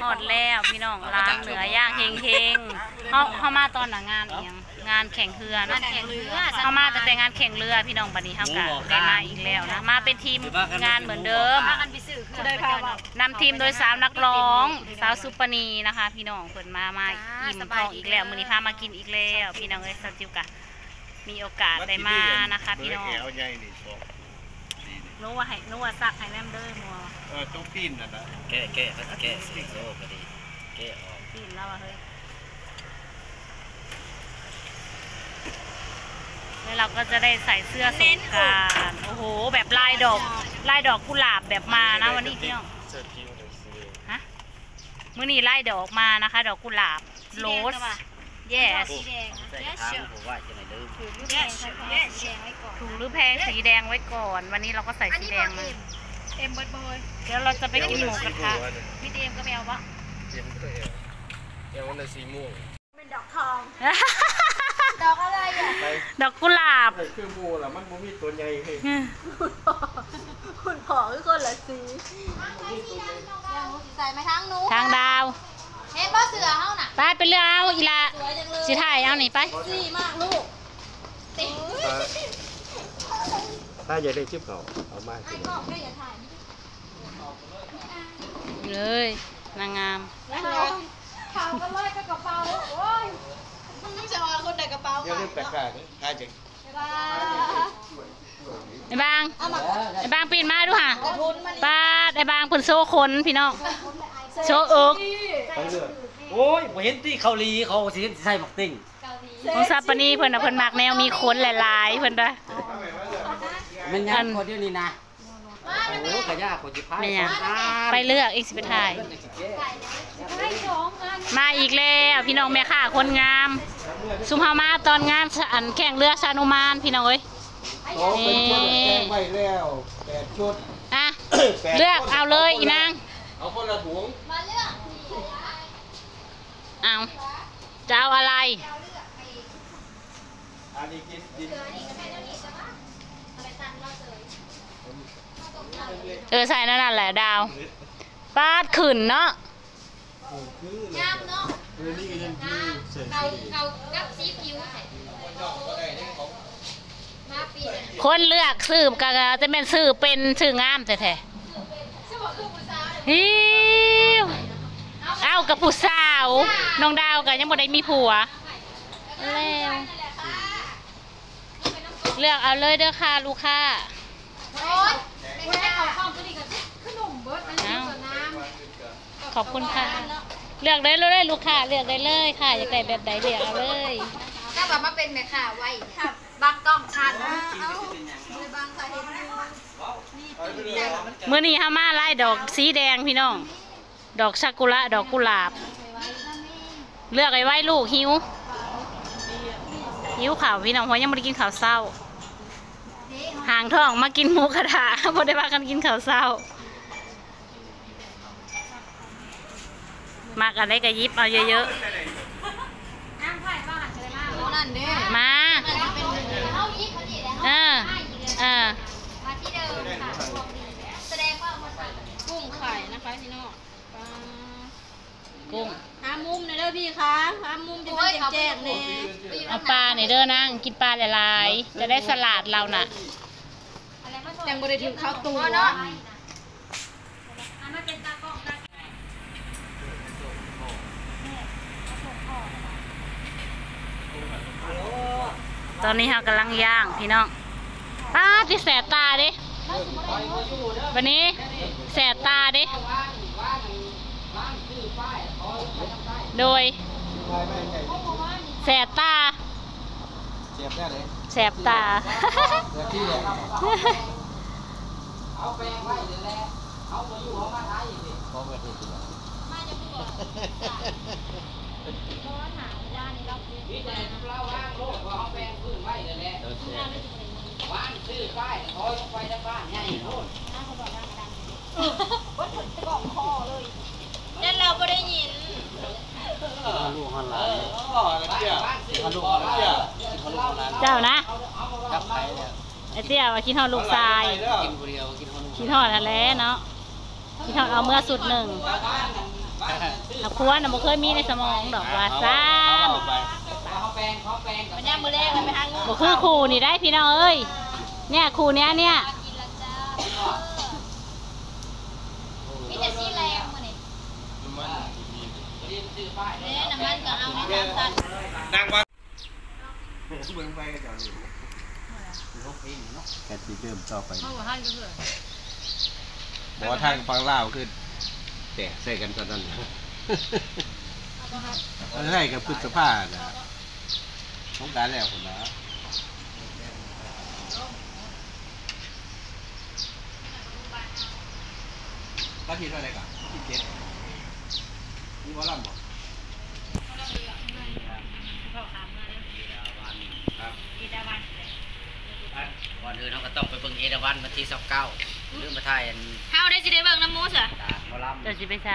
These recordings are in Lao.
ຮອດແລ້ວພີ່ນ້ອງ ລ້າງເນື້ອຢ່າງເຮັງໆ. ເຮົາ ເຮົາມາຕອນໜ້າງານອີ່ຫຍັງ ງານແຂ່ງເຮືອເນາະ ງານແຂ່ງເຮືອ ເຮົາມາຕັ້ງແຕ່ງານແຂ່ງເຮືອພີ່ນ້ອງ. ບັດນີ້ເຮົາກະໄດ້ມາອີກແລ້ວນະ ມາເປັນທີມງານເໝືອນເດີມ ພາກັນໄປຊື້ເຄື່ອງ ນຳທີມໂດຍສາວນັກຮ້ອງ ສາວສຸປະນີນະຄະພີ່ນ້ອງ. ເພິ່ນມາ ມາອີ່ມທ້ອງອີກແລ້ວ ມື້ນີ້ພາມາກິນອີກແລ້ວພີ່ນ້ອງເອີຍ. ສາວຈິວກະມີໂອກາດໄດ້ມານະຄະພີ່ນ້ອງ. ໜູວ່າໃຫ້ ໜູວ່າຊັກໃຫ້ແນມເດີໝໍ. ເອີ ຕົວປີ້ນນັ້ນນະ ແກະ ແກະ ເຂົາຈະແກະ ໂອ້ ກະດີ ແກະອອກ ປີ້ນລາວວ່າເຮີ້ຍ. แล้วเราก็จะได้ใส่เสื้อสงกรานต์ โอ้โห แบบลายดอก ลายดอกกุหลาบแบบมานะวันนี้พี่น้อง ฮะ มื้อนี้ลายดอกมานะคะ ดอกกุหลาบ โรส yes ใส่กระถางผมว่าจะไม่ลืม ถูกหรือแพง สีแดงไว้ก่อน วันนี้เราก็ใส่สีแดงมา เดี๋ยวเราจะไปกินหมูกระทะ มีเอ็มก็ไม่เอาปะ เอ็มก็เอา เอ็มมันได้สีม่วง เป็นดอกทอง ดอกอะไรอ่ะ ดอกกุหลาบ คือหมู่ล่ะ มันบ่มีตัวใหญ่เฮ้ย คุณพ่อคือคนละสี ใส่มาทางหนู ทางดาว เห็นบ่เสือเฮาน่ะ ไป ไปเลือกเอาอีหล่า สิถ่ายเอานี่ไป สีมากลูก ถ้าอยากได้ชิปเขาเอามา ไอ้กล้องก็อย่าถ่าย เลยนางงาม ถามกันเลยกับกระเป๋า โอ้ย มึงจะเอาคนใดกระเป๋า อย่าลืมแปะกาดนะ หาจัง ไอ้บาง ไอ้บางปีนมาดูหา ปาด ไอ้บางเพิ่นโซ่คนพี่น้อง โซ่เอิก ไปเรื่อย โอ้ย บ่เห็นตี้เกาหลีเขาสิเห็นใส่หมวกติ่ง ของซาปานีเพิ่นน่ะ เพิ่นมักแนวมีคนหลายๆ เพิ่นว่า แม่นหยัง อัน กดเดี๋ยวนี้นะ โอ้ กะยาก กดสิพาย แม่นหยัง ไปเลือกเองสิไปถ่าย มาอีกแล้วพี่น้อง แม่ค้าคนงาม ซุมเฮามาตอนงาน อัน แข่งเรือสานุมานพี่น้องเอ้ย โอ้ เป็นชุด นี่ แต่งไว้แล้วแปดชุด อ่ะ แปดชุด เลือกเอาเลยอีนาง เอาคนละถุง เอา จะเอาอะไร เออ ใส่นั่นแหละดาว ปาดขึ้นเนาะ งามเนาะ เออ นี่ก็ยังคือใส่สี เขา เขากับสีผิว คนเลือกซื้อก็จะแม่นซื้อเป็นซื้องามแท้ๆ ฮิ้ว เอ้า กับผู้สาว น้องดาวก็ยังบ่ได้มีผัว แล้ว เลือกเอาเลยเด้อค่ะลูกค้า โอ๊ย เอ้า ขอบคุณค่ะ เลือกได้เลยลูกค้า เลือกได้เลยค่ะ อยากได้แบบใดเลือกเอาเลย ถ้าว่ามาเป็นแม่ค้าไว้ บังกล้องคัน เอ้า บังสาเหตุ มื้อนี้เฮามาไล่ดอกสีแดงพี่น้อง ดอกซากุระ ดอกกุหลาบ เลือกไว้ไว้ลูก หิว หิวข้าวพี่น้อง เพราะยังบ่ได้กินข้าวเช้า หางท้องมากินหมูกระทะ บ่ได้พากันกินข้าวเช้า มักอันใดก็หยิบเอาเยอะๆ นั่นเด้ มา เออ เออ มาที่เดิมค่ะ กุ้งไข่นะคะพี่น้อง ปลา กุ้ง หามุมหน่อยเด้อพี่คะ หามุมจะเป็นแจ้งๆแน่ เอาปลาหน่อยเด้อนาง กินปลาหลายๆ จะได้สลัดเราน่ะ จังบ่ได้ถือเข้าตัว ตอนนี้เฮากำลังย่างพี่น้อง ป๊าด ที่แสบตาเด้ วันนี้แสบตาเด้ โดย แสบตา แสบแท้เด้ แสบตา แสบที่แหละ เอาแปลงไว้นั่นแหละ เอาบ่อยู่เอามาไทยนี่ ของประเทศที่ไหน มาจากผู้บ่ บ่ถามว่านี่เรา มีแต่เราวางโลกว่าเอาแปลงพื้นไว้นั่นแหละ เออ แสบ วางซื้อป้ายถอยลงไปทางบ้านใหญ่โน่น อ้าว เขาบอกว่ากระดาน เออ เบิดกล่องคอเลย นั่นเราบ่ได้ยิน ฮอดลูกฮอดหลาน เออ ฮอดลูกฮอดหลาน เจ้านะ กับไผเนี่ย ไอ้เตี้ยว่าคิดฮอดลูกชาย กินผู้เดียว กินฮอดลูก คิดฮอดนั่นแหละเนาะ คิดฮอดเอาเมือสุดหนึ่ง ຄອບຄົວນະບໍ່ເຄີຍມີໃນສະໝອງດອກວ່າຊັ້ນ. ມັນຍາມມື້ແລງແລ້ວໄປຫາງູ ບໍ່ຄືຄູ່ນີ້ໄດ໋ພີ່ນ້ອງເອີຍ. ເນີ້ຍຄູ່ເນີ້ຍ ເນີ້ຍ ມີແຕ່ສີແດງມື້ນີ້ ເດ້ ນ້ຳມັນກໍເອົາໃນທາງຕັດ. ເບິ່ງໄປເຂົາເຈົ້ານີ້ ແຕ່ຊິເລີ່ມຕໍ່ໄປ ເຮົາບໍ່ທັນເທື່ອ ບໍ່ ທາງຝັ່ງລາວຄືແຕກໃສ່ກັນເທົ່ານັ້ນ ເອີ ໃຫ້ກັບພຶດສະພານະ ສົງການແລ້ວພຸ້ນນະ. ວັນທີເທົ່າໃດກະ ສິບເຈັດ ມີໝໍລຳບໍ່? ກ່ອນອື່ນເຮົາກໍຕ້ອງໄປເບິ່ງເອລາວັນວັນທີຊາວເກົ້າ ຫຼືມາຖ່າຍອັນ ເຮົາໄດ້ຊິໄດ້ເບິ່ງນຳໝູ່ຊະ ຕາດໝໍລຳ ເຈົ້າຊິໄປໃສ?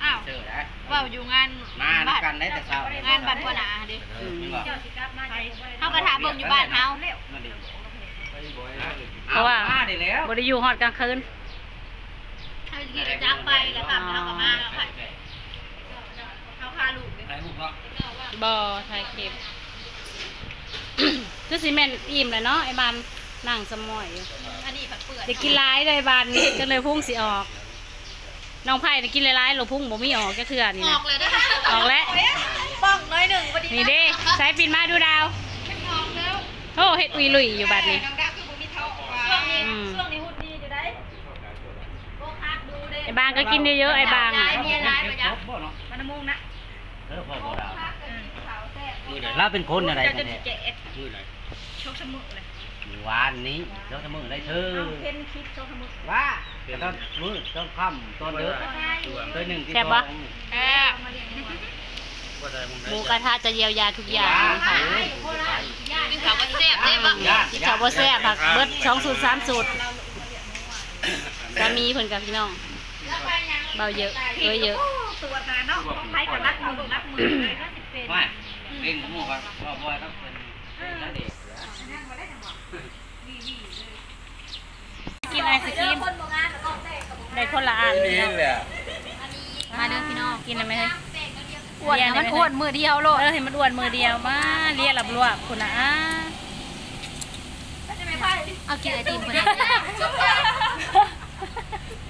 ອ້າວ ເຊີນນະ ເວົ້າຢູ່ງານ ມານຳກັນໄດ້ແຕ່ເຊົ້າ ງານບ້ານຫົວໜ້າເດ້ ເອີ ແມ່ນບໍ່? ເຮົາກໍຖ້າເບິ່ງຢູ່ບ້ານເຮົາ ເພາະວ່າບໍ່ໄດ້ຢູ່ຮອດກາງຄືນ ເຮົາຊິຂີ່ລົດຈັກໄປ ແລ້ວຄ່ຳເຮົາກໍມາ ເຮົາພາລູກເດ້ ບໍ່ ຖ່າຍຄລິບ ຄືຊິແມ່ນອີ່ມແຫຼະເນາະ ໄອ້ບານນັ່ງສະໝອຍຢູ່ ອັນນີ້ພັດເປື້ອນ ຢາກກິນຫຼາຍເດ້ບາດນີ້ ຈົນເລີຍພຸງຊິອອກ. ນ້ອງໄຜ່ນະກິນຫຼາຍໆ ໂລພຸງບໍ່ມີອອກຈັກເທື່ອນີ້ນະ ອອກແລ້ວເດ້ ອອກແລ້ວ ປ່ອງໜ້ອຍໜຶ່ງພໍດີ ນີ້ເດ້ ໃສ່ປິ່ນມາດູດາວ ອອກແລ້ວ ໂອ້ ເຮັດອຸຍລຸຍຢູ່ບາດນີ້ ນ້ອງດາຄືບໍ່ມີທ້ອງວ່າ ອືມ ຊ່ວງນີ້ຫຸດດີຢູ່ໃດ ບໍ່ຄັກດູເດ້ ໄອ້ບາງກໍກິນເຍອະໆ ໄອ້ບາງ ຍາຍເມຍຫຼາຍບໍ່ຈັກ ມັນນ້ຳມູກນະ ເອີ ພໍ່ບໍ່ດາວ ອືມ ລາວເປັນຄົນແນວໃດ ມື້ໃດ ຊ່ວງສະມື້ເລີຍ ມື້ວານນີ້ ຊ່ວງສະມື້ໄດ້ເທີ ເຫັນຄລິບຊ່ວງສະມື້ ວ່າ ຕອນມື້ ຕອນຄ່ຳ ຕອນເດິກ ເທື່ອໜຶ່ງ ແຊບບໍ່? ແຊບ ໝູກະທະຈະຢຽວຢາທຸກຢ່າງ ກິນເຂົ້າບໍ່ແຊບເດ້ບໍ່ ກິນເຂົ້າບໍ່ແຊບ ຫາກເບິດສອງຊຸດສາມຊຸດ ສາມີເພິ່ນກັບພີ່ນ້ອງ ເວົ້າເຍີະ ເອີຍເຍີະ ຕວດນະເນາະ ໃຜກໍນັກມື ນັກມືເລີຍ ເປັນໝູ່ກໍບໍ່ ບໍ່ຕ້ອງເປັນ ເອີ ກິນໄອສະຄຣີມ ໄດ້ຄົນລະອັນ ນີ້ແຫຼະ ມາເດີພີ່ນ້ອງ ກິນໄດ້ໄໝເຮີ້ຍ? ອ້ວນ ເລີຍ ໃຫ້ມັນອ້ວນມື້ດຽວໂລດ ເອີ ໃຫ້ມັນອ້ວນມື້ດຽວ ມາ ເລຍລວບໆ ພຸ້ນນະ ອ່າ ເອົາກິນໄອຕິມເພິ່ນ ນີ້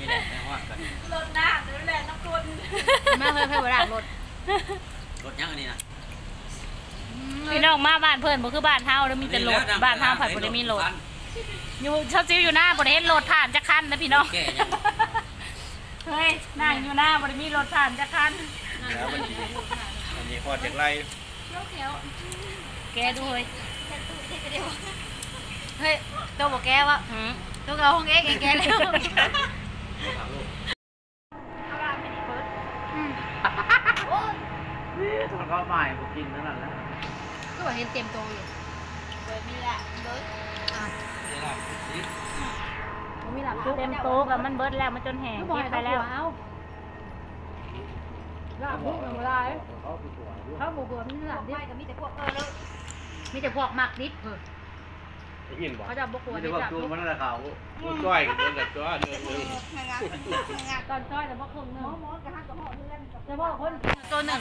ແຫຼະ ໃນຮອດກັນ ລົດນ້ຳ ແລ່ນນຳກົ້ນ ມາເຮີ້ຍ ໃຜບໍ່ລ້າງລົດ ລົດຫຍັງອັນນີ້ນະ? ພີ່ນ້ອງມາບ້ານເພິ່ນບໍ່ຄືບ້ານເຮົາເດີ ມີແຕ່ລົດ ບ້ານເຮົາພັດບໍ່ໄດ້ມີລົດ ຢູ່ຊາວຊິວຢູ່ນາບໍ່ໄດ້ເຫັນລົດຜ່ານຈັກຄັນເດີພີ່ນ້ອງ ເຮີ້ຍ ນັ່ງຢູ່ນາບໍ່ໄດ້ມີລົດຜ່ານຈັກຄັນ ອັນນີ້ຮອດຈາກໄລ່ ແກະດູເຮີ້ຍ ເຮີ້ຍ ໂຕບໍ່ແກະວະ ຫື ໂຕກໍເອົາຂອງເອງ ເອງແກະແລ້ວ. ອືມ ໂອ້ຍ ນີ້ ທອດເຂົ້າໝາຍບໍ່ກິນເທົ່ານັ້ນແຫຼະ ຄືວ່າເຫັນເຕັມໂຕຢູ່ ບໍ່ມີລາບເບິດ ອ່າ ບໍ່ມີລາບ ເຕັມໂຕກໍມັນເບິດແລ້ວ ມັນຈົນແຫ້ງ ເກັບໄປແລ້ວ ລາບບຸກຍັງບໍ່ຫຼາຍ ເຂົາບໍ່ເຂົ້າ ມີແຕ່ພວກ ເອີ ມີແຕ່ພວກມັກດິບເພິ່ນ ໄດ້ຍິນບໍ່? ເຂົາເຈົ້າບໍ່ຄວນ ມີແຕ່ພວກຈູມັນລະເຂົາ ຜູ້ຊ່ອຍກໍເບິ່ງກັນຕົວະ ຕອນຊ່ອຍລະບໍ່ເຄິ່ງໜຶ່ງ ແຕ່ວ່າຄົນໂຕໜຶ່ງ